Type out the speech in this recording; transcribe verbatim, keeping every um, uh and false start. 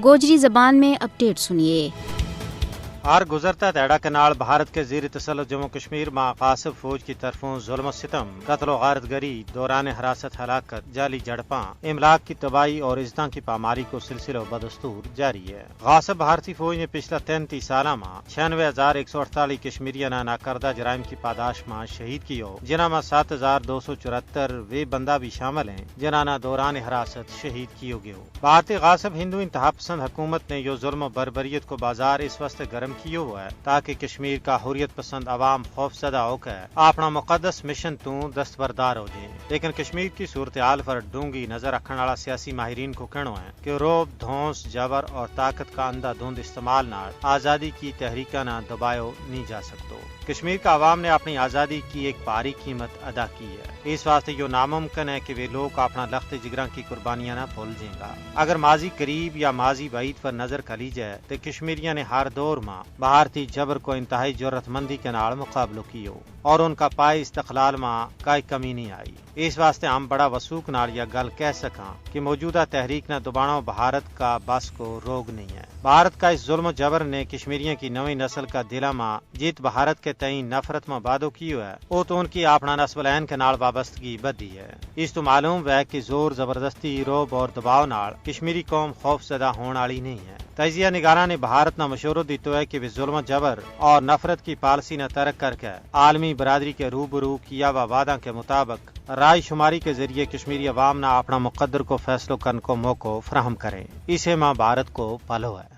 گوجری زبان میں اپڈیٹ سنیے۔ ہر گزرتا تیڑا کے نال بھارت کے زیر تسلط جموں کشمیر ما غاصب فوج کی طرفوں ظلم و ستم، قتل و غارت گری، دوران حراست ہلاکت، جعلی جھڑپاں، املاک کی تباہی اور عزتاں کی پامالی کو سلسلو بدستور جاری ہے۔ غاصب بھارتی فوج نے پچھلا تینتیس سالاں ما چھیانوے ہزار ایک سو اڑتالیس کشمیریاں نا ناکردہ جرائم کی پاداش ما شہید کیو، جنہاں ما سات ہزار دو سو چورہتر ویہ بندہ بھی شامل ہیں، جنہاں نا دوران حراست شہید کیو گیو۔ بھارتی غاصب ہندو انتہا پسند حکومت نے یوہ ظلم و بربریت کو بازار اس واسطے گرم کیو ہوا ہے تاکہ کشمیر کا حریت پسند عوام خوف زدہ ہو کے اپنا مقدس مشن توں دستبردار ہو جائیں۔ لیکن کشمیر کی صورتحال پر ڈونگی نظر رکھن والا سیاسی ماہرین کو کہنو ہے کہ روب دھونس جبر اور طاقت کا اندھا دھند استعمال نال آزادی کی تحریکاں نا دبایو نہیں جا سکتو۔ کشمیر کا عوام نے اپنی آزادی کی ایک بھاری قیمت ادا کی ہے۔ اس واسطے یوہ ناممکن ہے کہ ویہ لوگ اپنا لخت جگراں کی قربانیاں نا بھول جیں گا۔ اگر ماضی قریب یا ماضی بعید پر نظر کھلی جائے تو کشمیریاں نے ہر دور ما بھارتی جبر کو انتہائی جرات مندی کے نال مقابلو کیو اور ان کا پائے استقلال ما کائی کمی نہیں آئی۔ اس واسطے ہم بڑا وثوق نال یا گل کہہ سکاں کہ موجودہ تحریک نا دبانو بھارت کا بس کو روگ نہیں ہے۔ بھارت کا اس ظلم و جبر نے کشمیریاں کی نویں نسل کا دلاں ما جیت بھارت کے تئیں نفرت ما بادو کیو ہے، او تو ان کی اپنا نسب العین کے نال وابستگی بدھی ہے۔ اس تو معلوم ہوئے کہ زور زبردستی روب اور دباؤ نال کشمیری قوم خوف زدہ ہون آلی نہیں ہے۔ تجزیہ نگاراں نے بھارت نا مشورو دیتو ہے کہ ویہ ظلم و جبر اور نفرت کی پالیسی نا ترک کر کے عالمی برادری کے روبرو کیا ہوا وعداں کے مطابق رائے شماری کے ذریعے کشمیری عوام نا اپنا مقدر کو فیصلو کرن کو موقعو فراہم کریں۔ اسے ما بھارت کو پھلو ہے۔